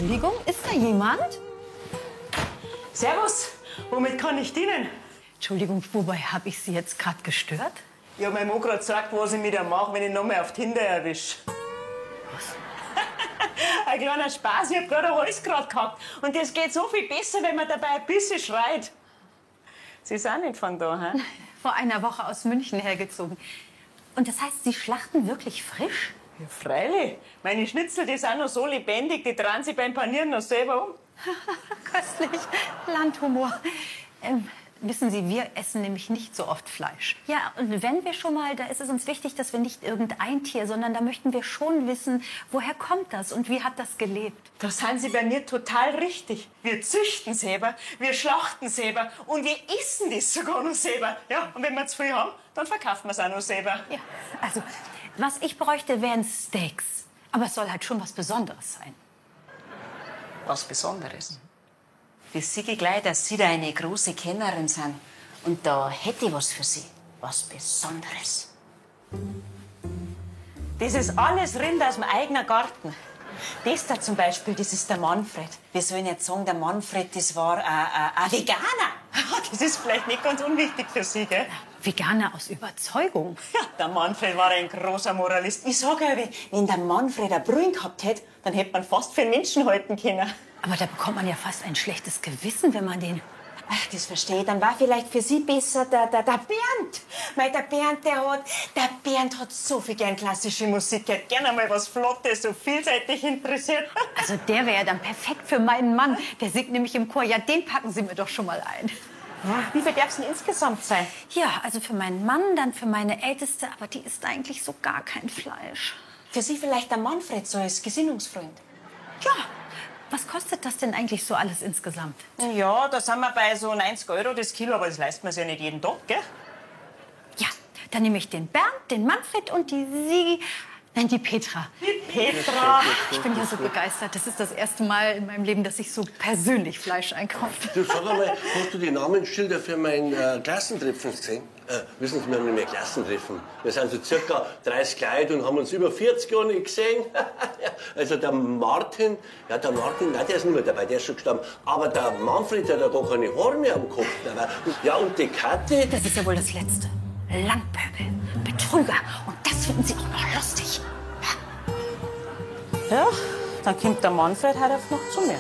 Entschuldigung, ist da jemand? Servus, womit kann ich dienen? Entschuldigung, wobei habe ich Sie jetzt gerade gestört? Ich hab meinem Mann gerade gesagt, was ich mit ihm mache, wenn ich noch mal auf Tinder erwische. Was? Ein kleiner Spaß, ich hab gerade ein Halsgrad gehabt. Und das geht so viel besser, wenn man dabei ein bisschen schreit. Sie sind nicht von da, hä? Vor einer Woche aus München hergezogen. Und das heißt, Sie schlachten wirklich frisch? Ja, freilich. Meine Schnitzel, die sind noch so lebendig, die drehen sich beim Panieren noch selber um. Köstlich. Landhumor. Wissen Sie, wir essen nämlich nicht so oft Fleisch. Ja, und wenn wir schon mal, da ist es uns wichtig, dass wir nicht irgendein Tier, sondern da möchten wir schon wissen, woher kommt das und wie hat das gelebt? Da sind Sie bei mir total richtig. Wir züchten selber, wir schlachten selber und wir essen das sogar noch selber. Ja, und wenn wir zu viel haben, dann verkaufen wir es auch noch selber. Ja, also, was ich bräuchte, wären Steaks. Aber es soll halt schon was Besonderes sein. Was Besonderes? Das sehe ich gleich, dass Sie da eine große Kennerin sind. Und da hätte ich was für Sie. Was Besonderes. Das ist alles Rind aus dem eigenen Garten. Das da zum Beispiel, das ist der Manfred. Wir sollen jetzt sagen, der Manfred, das war ein Veganer. Das ist vielleicht nicht ganz unwichtig für Sie, gell? Veganer aus Überzeugung. Ja, der Manfred war ein großer Moralist. Ich sag ja, wenn der Manfred ein Brühen gehabt hätte, dann hätte man fast für einen Menschen halten können. Aber da bekommt man ja fast ein schlechtes Gewissen, wenn man den... Ach, das verstehe ich. Dann war vielleicht für Sie besser der Bernd. Weil der Bernd, der Bernd hat so viel gern klassische Musik. Er hat gerne mal was Flottes, so vielseitig interessiert. Also der wäre ja dann perfekt für meinen Mann. Der singt nämlich im Chor. Ja, den packen Sie mir doch schon mal ein. Ja, wie viel darf's denn insgesamt sein? Ja, also für meinen Mann, dann für meine Älteste. Aber die isst eigentlich so gar kein Fleisch. Für Sie vielleicht der Manfred so als Gesinnungsfreund? Ja. Was kostet das denn eigentlich so alles insgesamt? Ja, da sind wir bei so 90 € das Kilo, aber das leisten wir sich ja nicht jeden Tag, gell? Ja, dann nehme ich den Bernd, den Manfred und die Sigi. Nein, die Petra. Die Petra. Ich bin ja so begeistert. Das ist das erste Mal in meinem Leben, dass ich so persönlich Fleisch einkaufe. Du, sag einmal, hast du die Namensschilder für mein Klassentreffen gesehen? Wissen Sie, wir haben nicht mehr Klassentreffen. Wir sind so circa 30 Leute und haben uns über 40 Jahre nicht gesehen. Also der Martin, ja der Martin, nein, der ist nicht mehr dabei, der ist schon gestorben. Aber der Manfred, der hat ja gar keine Haare mehr am Kopf. Ja, und die Kathi... Das ist ja wohl das Letzte. Langpöbel, Betrüger. Und das finden Sie auch noch lustig. Ja, dann kommt der Manfred heute noch zu mir.